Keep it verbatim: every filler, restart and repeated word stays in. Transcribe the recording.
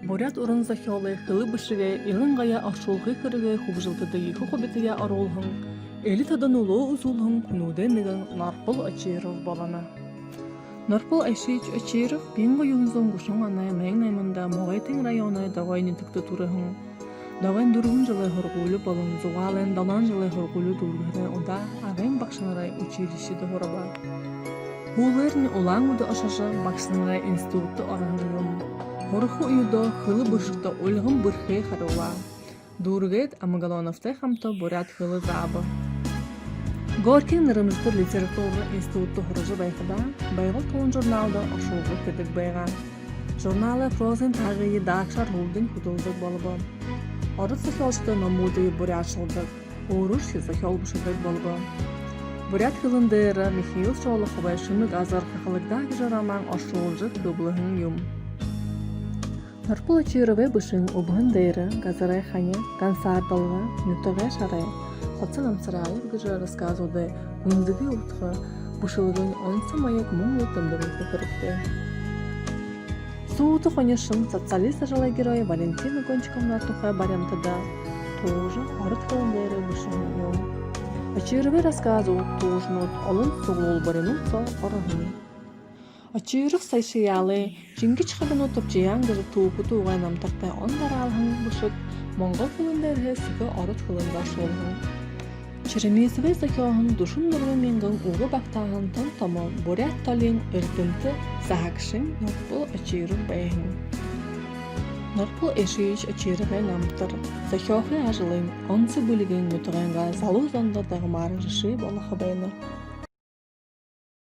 Буряад уран зохёолой, хэлэ бэшэгэй, илангаяа оршуулгын хэрэгэй хүгжэлтэдэ ехэ хубитаяа оруулһан, эли тодо нүлөө үзүүлһэн хүнүүдэй нэгэн Норпол Очиров болоно. Норпол Аюшеевич Очиров мянга юһэн зуун гушан оной майн найманда Могойтын районой Догой нютагта түрэһэн. Догойн дүрбэн жэлэй һургуули болон Зугаалайн долоон жэлэй һургуули дүүргэһэнэй удаа Агын багшанарай училищида һураба. Һүүлээрнь Улаан-Үдэ ошожо, багшанарай институтта ороһон юм. Һураха үедөө хэлэ бэшэгтэ ульган бэрхэ харюулаа. Дүүргээд Амгалоновтой хамта буряад хэлэ зааба. Горькиин нэрэмжэтэ литературна институтта һуража байхадаа «Байгал» толон журналда оршуулга хэдэг байгаа. Журналай прозын таагые даагшаар һүүлдэнь хүдэлдэг болобо. Ород зохёолшодой номуудые буряадшалдаг, өөрөөшье зохёол бэшэдэг болобо. Буряад хэлэн дээрэ Михаил Шолоховой «Шэнэ газар хахалагдаа» гэжэ роман оршуулжа хэблэһэн юм. Норпол Очировой бэшэһэн «Үбһэн дээрэ», «Газарай хани», «Гансаардалга», «Нютагай шарай», «Хоца Намсараев» гэжэ рассказуудай гүнзэгы удха бэшэлгэнь онсо маяг мүн лэ тэмдэглэхэ хэрэгтэй. Суута хонишон, социалист ажалай герой Валентина Гончиковна тухай баримтада туужа, ород хэлэн дээрэ бэшэһэн юм. Очировой рассказууд, туужанууд олон суглуулбаринууд соо ороһон. Очиров Сайшаялай «Чингис хагнуу Топчияан» гэжэ түүхэ тугай намтартай он дараалһан бэшэг монгол хэлэн дээрэһээ сэхэ ород хэлэндэ оршуулһан. Черемисовой зохёоһон дүшэн дүрбэн мянган үгэ багтааһан тон томо буряад толиин эрдэмтэ, заһагшань Норпол Очиров байһан. Норпол Аюшеевич Очировай намтар, зохёохы ажалынь онсо бэлигынь нютагайнгаа залуу зондо дагамаар жэшээ болохо байна.